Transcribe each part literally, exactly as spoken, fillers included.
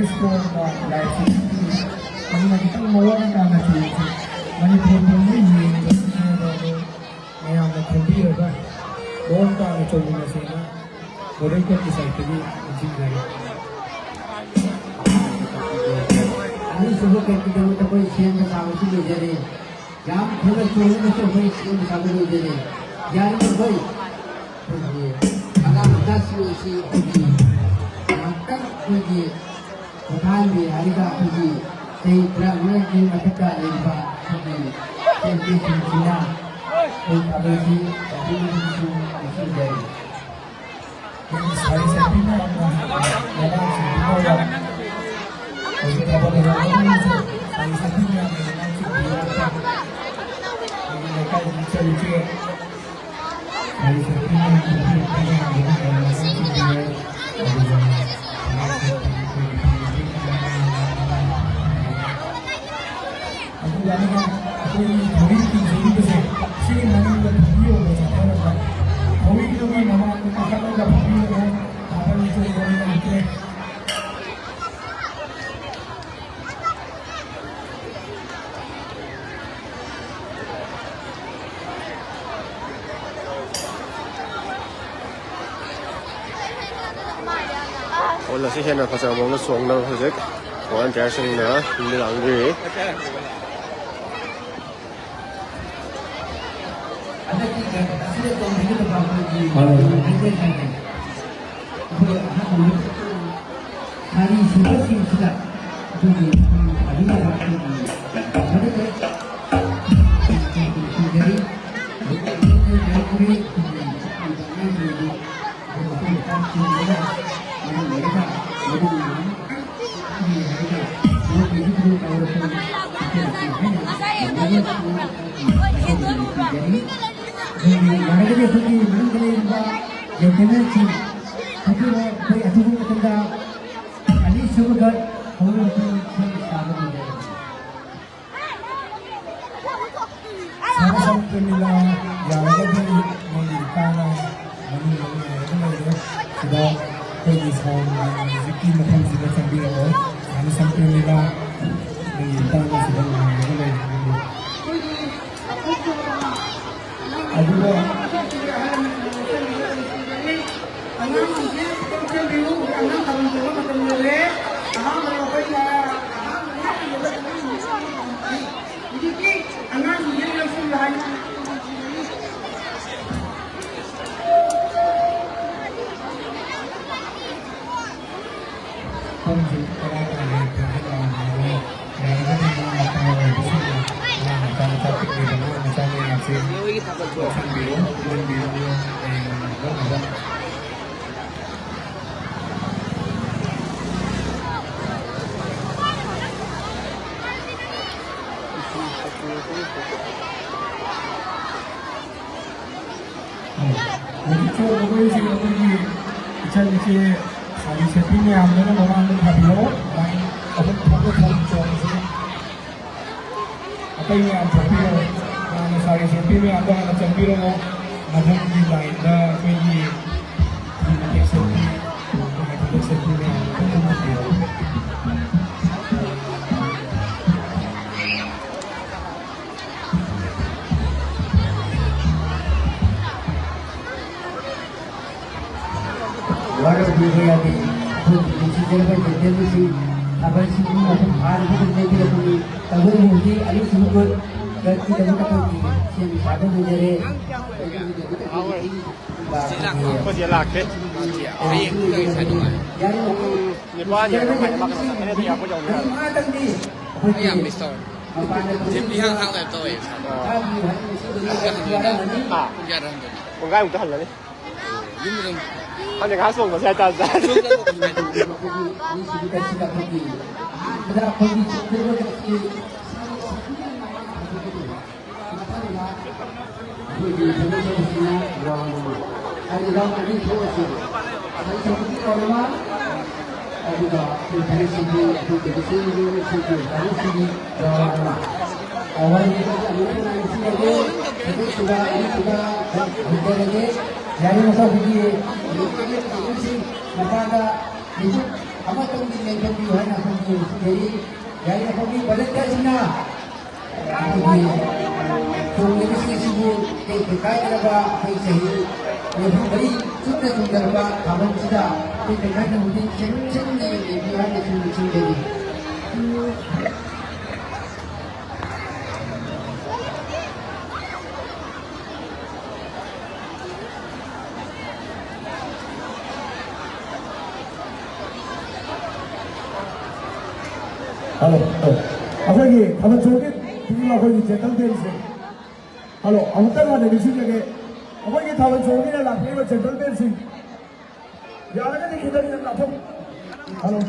ꯁ꯭ꯀꯣꯔꯗ ꯂꯥꯏꯔꯤꯛꯁꯤ ꯑꯗꯨꯅ ꯈꯤꯇꯪ ꯃꯑꯣꯡ ꯇꯥꯅ ꯆꯦꯟꯁꯤ꯫ ꯃꯅꯤꯄꯨꯔ ꯄꯨꯝꯕ ꯌꯦꯡꯕꯁꯤꯅ ꯑꯗꯨ ꯃꯌꯥꯝꯅ ꯈꯟꯕꯤꯔꯒ ꯃꯑꯣꯡ ꯇꯥꯅ ꯆꯣꯡꯃꯤꯟꯅꯁꯦꯅ ꯃꯣꯗꯦꯜ ꯀꯞꯀꯤ ꯁꯥꯏꯠꯇꯒꯤ ꯅꯤꯡꯁꯤꯡꯖꯔꯤ꯫ ꯑꯅꯤꯁꯨꯕ ꯀꯞꯀꯤꯗꯃꯛꯇ ꯑꯩꯈꯣꯏ ꯁꯦꯝꯕ ꯁꯥꯕꯁꯨ ꯂꯣꯏꯖꯔꯦ꯫ ꯌꯥꯝ ꯊꯨꯅ ꯆꯣꯡꯅꯕꯁꯨ ꯑꯩꯈꯣꯏ ꯁꯦꯝ ꯁꯥꯕ ꯂꯣꯏꯖꯔꯦ꯫ ꯌꯥꯔꯤꯕ ꯑꯩꯈꯣꯏ, ꯑꯩꯈꯣꯏꯒꯤ ꯑꯉꯥꯡ ꯃꯆꯥꯁꯤꯡ ꯑꯁꯤ ꯑꯩꯈꯣꯏꯒꯤ ꯉꯥꯏꯍꯥꯛꯇꯪ ꯑꯩꯈꯣꯏꯒꯤ ꯄꯣꯊꯥꯍꯟꯕꯤꯔꯦ ꯍꯥꯏꯔꯒ ꯑꯩꯈꯣꯏꯒꯤ ꯆꯍꯤ ꯇꯔꯥꯃꯉꯥꯒꯤ ꯃꯊꯛꯇ ꯂꯩꯔꯤꯕ ꯑꯩꯈꯣꯏꯒꯤ ꯏꯆꯦ ꯏꯆꯦꯁꯤꯡꯁꯤꯅ ꯑꯩꯈꯣꯏ ꯊꯥꯕꯜꯁꯤ ꯇꯧꯕꯤꯅꯕꯁꯨ ꯅꯤꯡꯁꯤꯡꯖꯔꯤ꯫ ꯑꯩꯈꯣꯏꯒꯤ ꯁꯥꯔꯤ ꯁꯥꯄꯤ ꯃꯌꯥꯝꯅ ꯂꯩꯕꯥꯛꯁꯤꯡ ꯄꯤꯅꯕ ꯍꯧꯖꯤꯛ ꯊꯕꯛ ꯂꯩꯕꯥꯛ ꯃꯅꯨꯡꯁꯨ ꯁꯥꯔꯤ ꯁꯥꯄꯤ ꯃꯌꯥꯝꯅ ꯂꯩꯕꯥꯛꯁꯤꯡ ꯄꯤꯅꯕ ꯑꯩꯈꯣꯏꯒꯤ ꯂꯩꯀꯥꯏꯒꯤ ꯏꯆꯜ ꯏꯆꯦ ꯁꯥꯔꯤ ꯁꯥꯄꯤ ꯃꯌꯥꯝ ꯅꯨꯄꯤ ꯃꯌꯥꯝꯗꯨꯅ ꯂꯩꯕꯥꯛꯁꯤꯡ ꯄꯤꯅꯩ꯫ ꯑꯗꯨꯒ ꯑꯗꯨꯒ ꯑꯩꯅ ꯑꯩꯈꯣꯏꯒꯤ ꯊꯧꯔꯤ ꯆꯤꯡꯖꯔꯤꯕꯁꯦ, ꯁꯤꯒꯤ ꯃꯅꯤꯡꯗ ꯊꯧꯔꯤ ꯑꯣꯏꯅ ꯆꯠꯊꯔꯒ, ꯊꯧꯔꯤꯗꯨꯒꯤ ꯃꯃꯥꯡꯗ ꯀꯥꯈꯠꯂꯒ ꯐꯝꯕꯤꯔꯒ ꯊꯥꯕꯜ ꯆꯣꯡꯕ ꯂꯩꯇꯦ꯫ ꯊꯥꯕꯜ ꯑꯁꯤ ꯍꯦꯟꯅ ꯐꯖꯕ ꯃꯑꯣꯡꯗ ꯆꯣꯡꯅꯕ ꯍꯧꯖꯤꯛ ꯚꯣꯂꯟꯇꯤꯌꯔꯁꯤꯡꯅ ꯂꯥꯡꯕꯤꯔꯤ꯫ ꯍꯟꯗꯛꯀꯤ ꯀꯩꯅꯣ ꯑꯁꯤꯗ ꯇꯧꯕꯤꯒꯗꯕ ꯑꯩꯈꯣꯏꯒꯤ ꯃꯥꯅꯦ꯫ ꯃꯩꯇꯩ ꯁꯥꯒꯩ ꯑꯩꯈꯣꯏ ꯑꯍꯟ ꯁꯥꯔꯤ ꯁꯤꯕꯁꯤꯡꯁꯤꯗ ꯑꯩꯈꯣꯏꯒꯤ ꯐꯥꯕꯤꯅꯕ ꯑꯩꯈꯣꯏꯒꯤ ꯃꯗꯨꯗ ꯈꯨꯔꯨꯝꯖꯔꯤ꯫ ꯑꯗꯨꯒ ꯑꯩꯈꯣꯏꯒꯤ ꯂꯩꯔꯤꯕ ꯑꯉꯥꯡꯁꯤꯡ ꯑꯗꯨ ꯑꯗꯨ ꯑꯩꯈꯣꯏꯅ ꯆꯥꯛ ꯊꯣꯡꯕꯗ ꯃꯔꯝ ꯑꯣꯏꯔꯒ ꯃꯗꯨ ꯃꯌꯥꯝ ꯌꯥꯔꯒꯗꯤ ꯑꯩꯈꯣꯏꯒꯤ ꯃꯅꯨꯡꯗ ꯂꯩꯔꯤꯕ ꯂꯦꯐꯇꯤꯅꯦꯟꯁꯤꯡ ꯍꯥꯏꯕꯤꯔꯣ, ꯑꯩꯈꯣꯏ ꯑꯊꯨꯕ ꯃꯇꯝꯗ ꯑꯅꯤꯁꯨꯕ ꯒꯥꯔꯗ ꯍꯧꯔꯛꯄ ꯁꯦꯝ ꯁꯥꯕ ꯉꯝꯒꯅꯤ꯫ ꯁꯥꯅ ꯁꯥꯕ ꯄ꯭ꯔꯦꯃꯤꯂꯥ, ꯌꯥꯔꯒꯗꯤ ꯅꯪꯒꯤ ꯅꯨꯄꯥꯅ ꯃꯅꯨꯡꯗ ꯉꯥꯏꯔꯒ ꯂꯩꯔꯦ꯫ ꯁꯤꯗ ꯑꯩꯈꯣꯏꯒꯤ ꯁꯥꯎꯟ ꯃ꯭ꯌꯨꯖꯤꯛꯀꯤ ꯃꯐꯝꯁꯤꯗ ꯆꯪꯕꯤꯔꯛꯑꯣ꯫ ꯁꯥꯅ ꯁꯝꯄ꯭ꯔꯦꯝꯅꯤꯅ ꯅꯪꯒꯤ ꯃꯇꯥꯡ ꯑꯁꯤꯗ ꯉꯥꯏꯔꯒ ꯂꯩꯔꯦ꯫ ꯑꯗꯨꯒ ꯑꯉꯥꯡꯁꯤꯡꯁꯦ ꯈꯤꯇꯪ ꯆꯦꯟꯕꯤꯌꯨ꯫ ꯑꯉꯥꯡ ꯊꯥꯕꯜ ꯆꯣꯡꯕ ꯃꯇꯝ ꯌꯧꯔꯦ꯫ ꯑꯍꯥꯟꯕꯗ ꯑꯩꯈꯣꯏꯅ ꯍꯧꯖꯤꯛꯇꯤ ꯑꯉꯥꯡꯁꯤꯡꯁꯦ ꯌꯧꯁꯤꯜꯂꯨ ꯍꯥꯏꯅ ꯄꯨꯡꯁꯤ ꯇꯔꯥ ꯇꯥꯔꯦ꯫ ꯌꯥꯔꯒꯗꯤ ꯃꯃꯥ ꯃꯄꯥ ꯑꯣꯏꯕꯁꯤꯡꯅ ꯑꯉꯥꯡ ꯃꯆꯥ ꯃꯆꯥ ꯄꯤꯛꯂꯤꯕ ꯑꯉꯥꯡ ꯃꯆꯥ ꯃꯌꯥꯝꯁꯦ ꯂꯧꯁꯤꯟꯕꯤꯌꯨ, ꯄꯨꯟꯕꯤꯌꯨ, ꯍꯌꯦꯡ ꯂꯧꯅꯕ꯫ ꯍꯧꯖꯤꯛꯁꯨ ꯃꯈꯣꯏꯁꯤꯡ ꯑꯩꯈꯣꯏꯒꯤ ꯏꯆꯟꯁꯦ ꯁꯥꯔꯤ ꯁꯦꯠꯄꯤ ꯃꯌꯥꯝꯗꯨꯅ ꯃꯃꯥꯡꯗ ꯊꯥꯕꯤꯔꯛꯑꯣ꯫ ꯂꯥꯏꯟ ꯑꯍꯨꯝ ꯊꯣꯛꯅ ꯊꯣꯡ ꯆꯣꯡꯁꯤ꯫ ꯑꯇꯩ ꯃꯌꯥꯝ ꯊꯣꯛꯄꯤꯔꯣ꯫ ꯍꯥꯟꯅ ꯁꯥꯔꯤ ꯁꯦꯠꯄꯤ ꯃꯌꯥꯝꯗꯣ ꯍꯥꯟꯅ ꯆꯪꯕꯤꯔꯝꯃꯣ꯫ ꯃꯊꯪꯒꯤ ꯂꯥꯏꯟꯗ ꯑꯩꯈꯣꯏꯒꯤ ꯐꯤ ꯃꯇꯦꯛ ꯁꯦꯠꯄꯤ, ꯐꯤ ꯃꯇꯦꯛ ꯁꯦꯠꯄꯤ ꯃꯌꯥꯝ ꯑꯗꯨꯝ ꯊꯝꯕꯤꯔꯣ꯫ ꯋꯥꯔꯧꯕꯤꯕ ꯌꯥꯗꯦ꯫ ꯑꯩꯈꯣꯏꯒꯤ ꯅꯨꯡꯁꯤꯖꯔꯕ ꯏꯆꯦꯜꯁꯤꯡ ꯊꯥꯕꯜꯁꯤꯕꯨ ꯃꯄꯨꯡ ꯐꯥꯅ ꯑꯗꯨꯝ ꯂꯦꯡꯕꯤꯔꯛꯄꯅꯤ꯫ ꯇꯧꯕ ꯍꯧꯖꯤꯛ ꯑꯅꯤꯁꯨꯕ ꯀ꯭ꯂꯕꯀꯤꯗꯃꯛ ꯑꯩꯈꯣꯏꯒꯤ ꯁꯦꯝ ꯁꯥꯕ ꯂꯣꯏꯖꯔꯦ꯫ ꯑꯩꯈꯣꯏꯁꯦ ꯂꯥꯛꯀꯦ꯫ ꯌꯥꯔꯤꯕꯃꯈꯩ ꯅꯤꯄꯥꯜ ꯌꯧꯔꯒ ꯃꯥꯏ ꯄꯥꯛꯅ ꯆꯠꯀꯅꯤ, ꯑꯗꯨ ꯌꯥꯄꯣꯠ ꯌꯧꯅꯤ ꯍꯥꯏꯕ꯫ ꯑꯩꯈꯣꯏꯒꯤ ꯌꯥꯝ ꯃꯤꯁ ꯇꯧꯔꯦ꯫ ꯃꯄꯥꯟꯗ ꯖꯤꯝ ꯏꯍꯥꯡ ꯍꯥꯡꯅ ꯇꯧꯋꯦ ꯏꯁꯥꯗꯣ꯫ ꯄꯨꯡ ꯀꯌꯥꯗ ꯍꯟꯗꯣꯏꯅꯣ? ꯍꯥ꯫ ꯄꯨꯡ ꯀꯌꯥꯗ ꯍꯟꯗꯣꯏꯅꯣ? ꯄꯨꯡꯈꯥꯏꯃꯨꯛꯇ ꯍꯜꯂꯅꯤ꯫ ꯌꯨꯝ ꯑꯗꯨꯝ꯫ ꯈꯪꯗꯦ, ꯉꯥꯏꯍꯥꯛ ꯆꯣꯡꯕꯁꯦ ꯍꯥꯏꯇꯥꯔꯦ꯫ ꯁꯣꯝꯗ ꯑꯗꯨꯝ ꯍꯥꯏꯗꯣꯛꯑꯣ꯫ ꯑꯩꯈꯣꯏꯒꯤ ꯐꯤꯂꯝ ꯁꯔꯨꯛꯁꯤꯅ ꯔꯥꯎꯟ ꯑꯃ꯫ ꯍꯥꯏꯗꯤ ꯔꯥꯎꯟ ꯑꯅꯤ ꯊꯣꯛꯑꯁꯤ꯫ ꯁꯥꯏꯟꯁ ꯁꯕꯖꯦꯛꯀꯤ ꯔꯥꯎꯟ ꯑꯃ, ꯑꯗꯨꯒ ꯑꯩꯈꯣꯏ ꯐꯤꯂꯝ ꯁꯤꯒꯤ, ꯑꯩꯈꯣꯏ ꯇꯦꯛꯅꯤꯁꯤꯌꯟꯒꯤ ꯁꯤꯒꯤ ꯔꯥꯎꯟ ꯑꯃ꯫ ꯋꯥꯔꯤ ꯑꯃꯨꯛ ꯍꯟꯅ ꯁꯤꯖꯤꯟꯅꯒꯦ꯫ ꯁꯕꯖꯦꯛꯁꯤꯗ ꯑꯅꯤꯁꯤꯗ ꯍꯧꯖꯔꯒꯦ꯫ ꯌꯥꯔꯤꯕꯃꯈꯩ ꯑꯩꯈꯣꯏꯒꯤ ꯃꯄꯥꯗ ꯃꯤꯆꯨꯞ ꯑꯃꯇꯪꯗꯤ ꯂꯦꯡꯊꯣꯛꯄꯤꯌꯨ ꯍꯥꯏꯅ ꯑꯩꯈꯣꯏꯒꯤ ꯁꯤꯗꯒꯤ ꯌꯥꯔꯤꯕꯃꯈꯩ ꯚꯣꯂꯟꯇꯤꯌꯔꯁꯤꯡꯅ ꯑꯩꯈꯣꯏꯒꯤ ꯆꯣꯡꯂꯤꯕꯁꯤꯡ ꯑꯁꯤꯕꯨ ꯇꯦꯛꯇ ꯀꯥꯏꯗꯅꯕ ꯑꯩꯈꯣꯏ ꯆꯍꯤ ꯅꯤꯐꯨ ꯃꯔꯤ ꯆꯨꯞꯅ ꯆꯣꯡꯗꯔꯕ ꯊꯥꯕꯜꯁꯤꯗ ꯑꯩꯈꯣꯏ ꯂꯩꯀꯥꯏꯅ ꯍꯧꯖꯤꯛ ꯆꯦꯛꯁꯤꯟꯅ ꯌꯦꯡꯕꯤꯌꯨ ꯍꯥꯏꯅꯁꯨ ꯅꯤꯡꯁꯤꯡꯖꯔꯤ꯫ Hello, hello. ꯑꯩꯈꯣꯏꯒꯤ ꯊꯥꯕꯜ ꯆꯣꯡꯕꯒꯤ ꯇꯤꯝ ꯑꯩꯈꯣꯏꯒꯤ ꯖꯦꯟꯇꯜꯃꯦꯟꯁꯦ꯫ ꯍꯜꯂꯣ, ꯑꯃꯨꯛꯇꯪ ꯍꯥꯟꯅ ꯅꯤꯡꯁꯤꯡꯖꯒꯦ꯫ ꯑꯩꯈꯣꯏꯒꯤ ꯊꯥꯕꯜ ꯆꯣꯡꯕꯒꯤꯗ ꯂꯥꯛꯄꯤꯔꯤꯕ ꯖꯦꯟꯇꯜꯃꯦꯟꯁꯤꯡ, ꯌꯥꯔꯒꯗꯤ ꯈꯤꯇꯪ ꯈꯤꯇꯪ ꯂꯥꯞꯊꯣꯛ-, ꯍꯜꯂꯣ꯫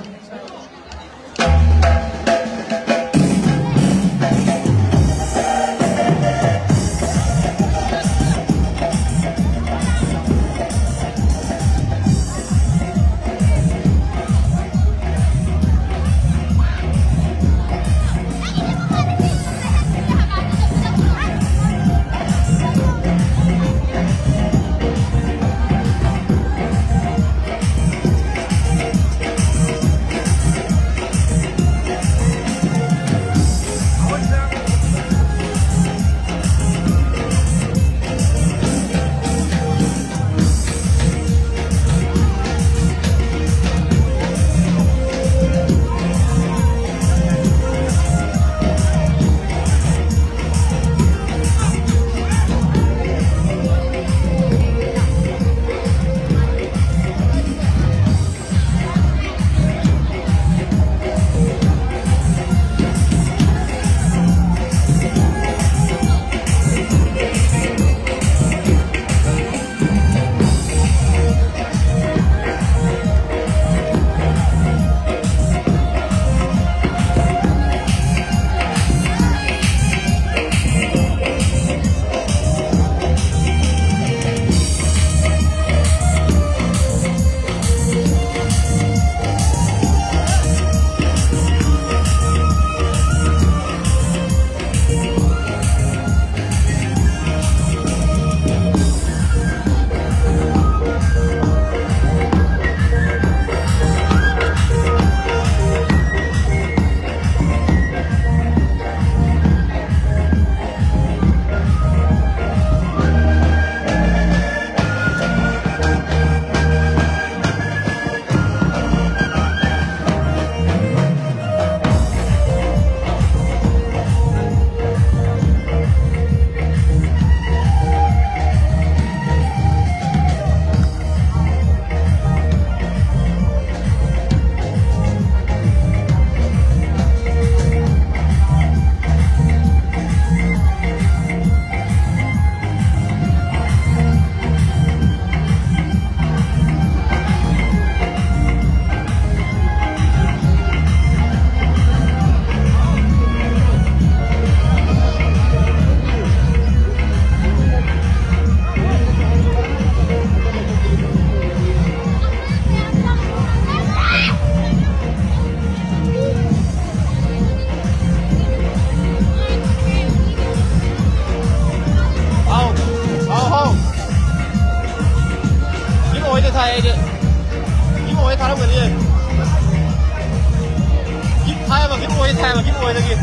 ꯍꯥꯏꯕ ꯀꯩꯝ ꯑꯣꯏꯗꯒꯤ꯫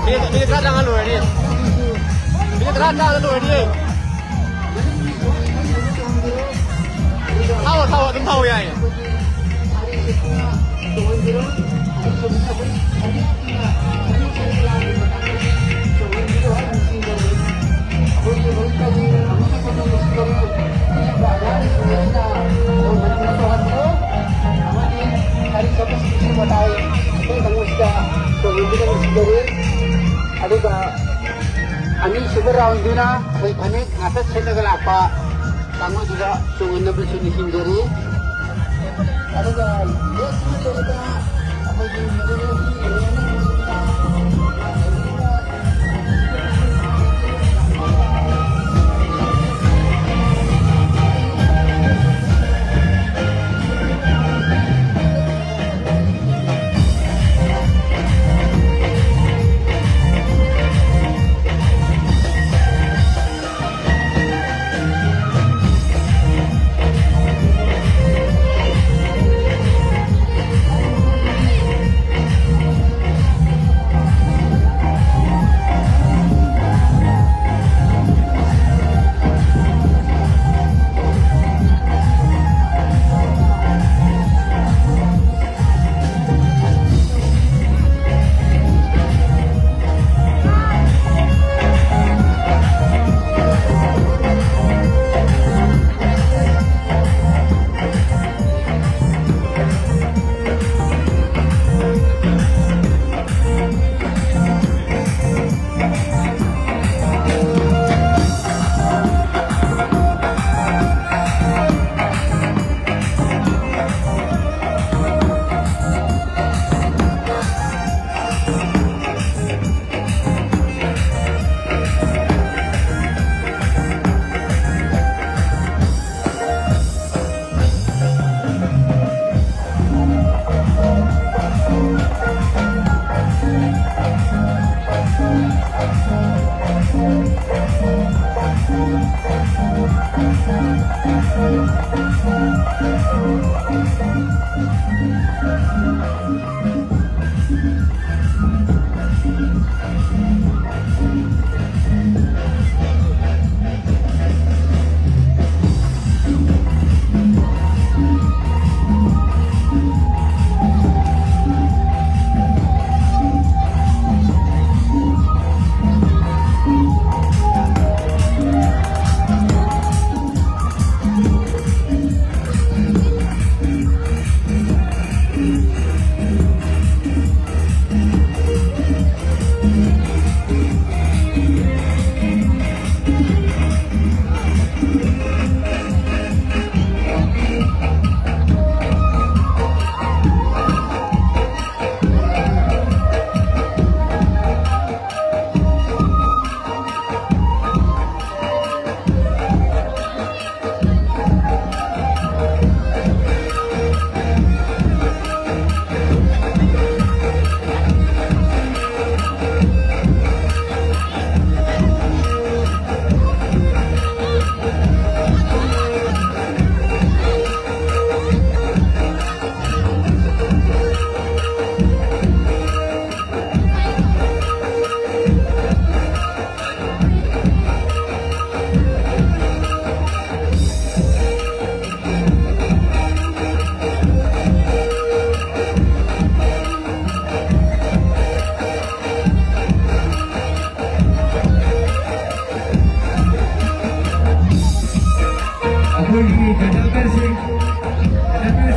ꯃꯤꯅꯤꯠ, ꯃꯤꯅꯤꯠ ꯇꯔꯥ ꯇꯔꯥꯃꯉꯥ ꯂꯣꯏꯔꯅꯤ꯫ ꯃꯤꯅꯤꯠ ꯇꯔꯥ ꯇꯔꯥꯗ ꯂꯣꯏꯔꯅꯤ꯫ ꯊꯥꯎꯑꯣ, ꯊꯥꯎꯑꯣ, ꯑꯗꯨꯝ ꯊꯥꯎꯑꯣ, ꯌꯥꯏꯌꯦ꯫ ꯑꯗꯨꯒ ꯑꯅꯤꯁꯨꯕ ꯔꯥꯎꯟꯗꯨꯅ ꯑꯩꯈꯣꯏ ꯐꯅꯦꯛ ꯉꯥꯛꯇ ꯁꯦꯠꯂꯒ ꯂꯥꯛꯄ ꯀꯥꯡꯕꯨꯗꯨꯗ ꯆꯣꯡꯍꯟꯅꯕꯁꯨ ꯅꯤꯡꯁꯤꯡꯖꯔꯤ꯫ ꯑꯗꯨꯒ ꯂꯦꯛꯇꯨꯅ ꯂꯩꯔꯤꯕ ꯑꯩꯈꯣꯏꯒꯤ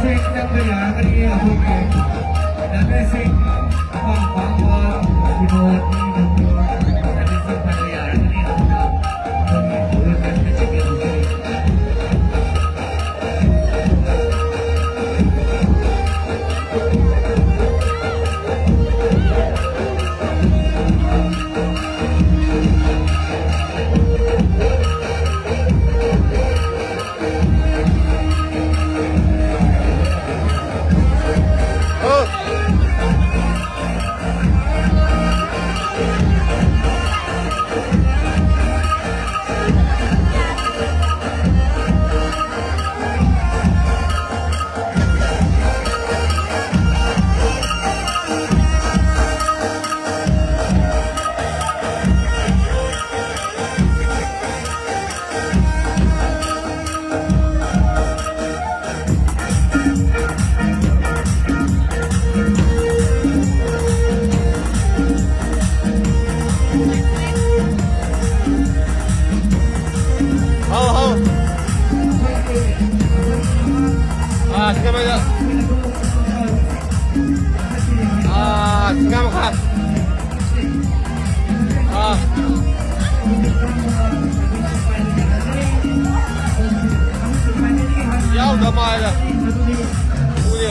ꯁꯦꯡ ꯆꯪꯕ ꯌꯥꯔꯒꯅꯤ ꯑꯩꯈꯣꯏꯒꯤ ꯔꯃꯦꯁ ꯁꯤꯡ ꯑꯄꯥꯝ ꯄꯥꯝꯕ ꯀꯤꯕꯣꯔꯗ ꯅꯠꯇ꯭ꯔꯒ ꯁꯤꯡ ꯄꯥꯏꯕ ꯌꯥꯔꯒꯅꯤ ꯑꯗꯨꯅ ꯑꯩꯈꯣꯏꯒꯤ ꯄꯨꯔ ꯆꯠꯄꯁꯤꯡ ꯑꯗꯨ ꯍꯥꯎ, ꯍꯥꯎ꯫ ꯑꯥ, ꯁꯤ ꯀꯃꯥꯏꯅ? ꯑꯥ, ꯁꯤ ꯀꯃꯥꯏꯅ ꯈꯥ? ꯑꯥ꯫ ꯌꯥꯎꯗ ꯃꯥꯜꯂꯦ꯫ ꯎꯗꯦ꯫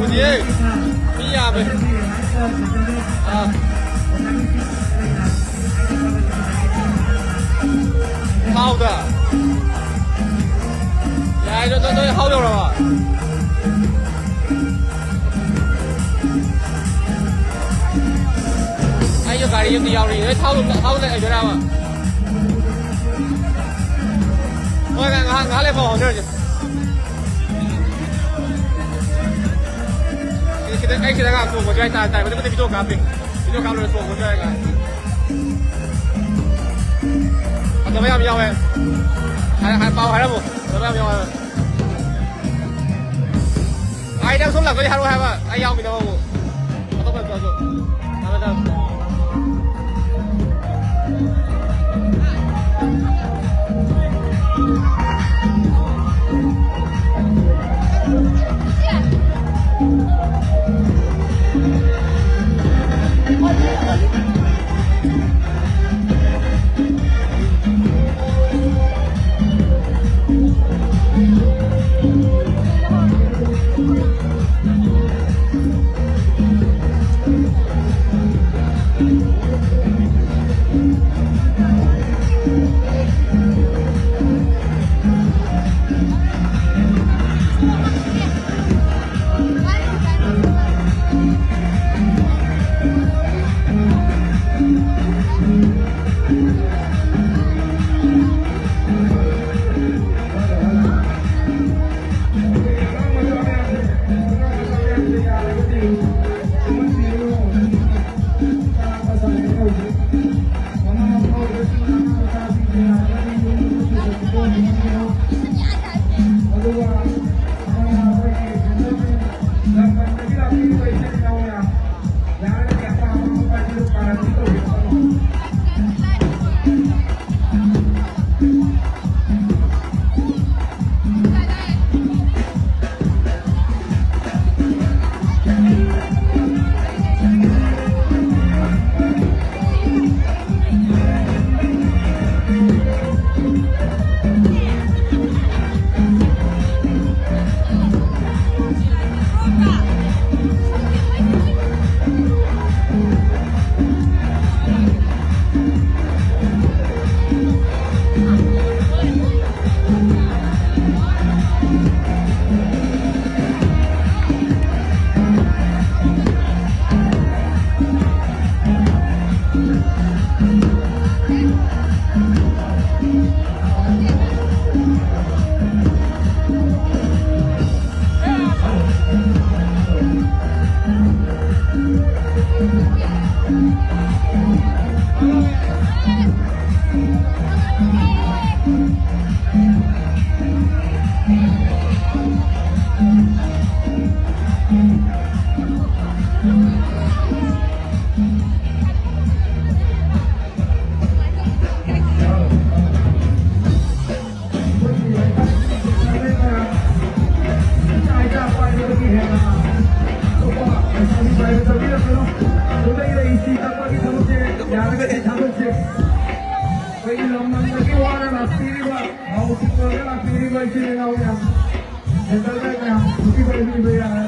ꯎꯗꯤꯌꯦ꯫ ꯃꯤ ꯌꯥꯝꯃꯦ꯫ ꯑꯥ꯫ ꯍꯥꯎꯗ꯫ ꯌꯥꯏꯗ, ꯅꯣꯏ, ꯅꯣꯏ ꯍꯥꯎ ꯌꯧꯔꯕ? ꯑꯩꯁꯨ ꯒꯥꯔꯤ ꯑꯝꯗ ꯌꯥꯎꯔꯤ꯫ ꯅꯣꯏ ꯊꯥꯎ, ꯊꯥꯎ ꯂꯩꯗꯣꯏꯔꯕ? ꯍꯣꯏ, ꯉꯥꯏꯍꯥꯛ, ꯉꯥꯏꯍꯥꯛ ꯂꯩ ꯄꯥꯎ ꯐꯥꯎꯅꯔꯁꯦ꯫ ꯁꯤꯗ, ꯑꯩ ꯁꯤꯗ ꯉꯥꯏꯍꯥꯛ ꯆꯣꯡꯕꯁꯨ ꯌꯥꯏ, ꯇꯥꯏ, ꯇꯥꯏ, ꯃꯊꯛꯇ ꯚꯤꯗꯤꯑꯣ ꯀꯥꯞꯄꯤ꯫ ꯚꯤꯗꯤꯑꯣ ꯀꯥꯞ ꯂꯣꯏꯔ ꯆꯣꯡꯕꯁꯨ ꯌꯥꯏ ꯉꯥꯏꯍꯥꯛ꯫ ꯐꯖꯕ ꯌꯥꯝ ꯌꯥꯎꯋꯦ꯫ ꯍꯥꯏ, ꯍꯥꯏ, ꯄꯥꯎ ꯍꯥꯏꯔꯝꯃꯣ꯫ ꯐꯖꯕ ꯌꯥꯝ ꯌꯥꯎꯋꯦ ꯍꯥꯏꯕ꯫ ꯑꯩ ꯅꯪ ꯁꯣꯝ ꯂꯥꯛꯄꯗꯤ ꯍꯥꯏꯔꯛꯑꯣ ꯍꯥꯏꯕ꯫ ꯑꯩ ꯌꯥꯎꯃꯤꯟꯅꯕ ꯑꯃꯨꯛ꯫ ꯑꯇꯣꯞꯄ ꯅꯠꯇ꯭ꯔꯁꯨ꯫ ꯊꯝꯃꯦ, ꯊꯝꯃꯦ꯫ ꯏꯆꯤꯜ ꯏꯅꯥꯎ ꯃꯌꯥꯝ, ꯒꯦꯟꯗꯔ ꯃꯌꯥꯝ, ꯅꯨꯄꯤ ꯀꯣꯏꯕꯤꯕ ꯌꯥꯔꯦ꯫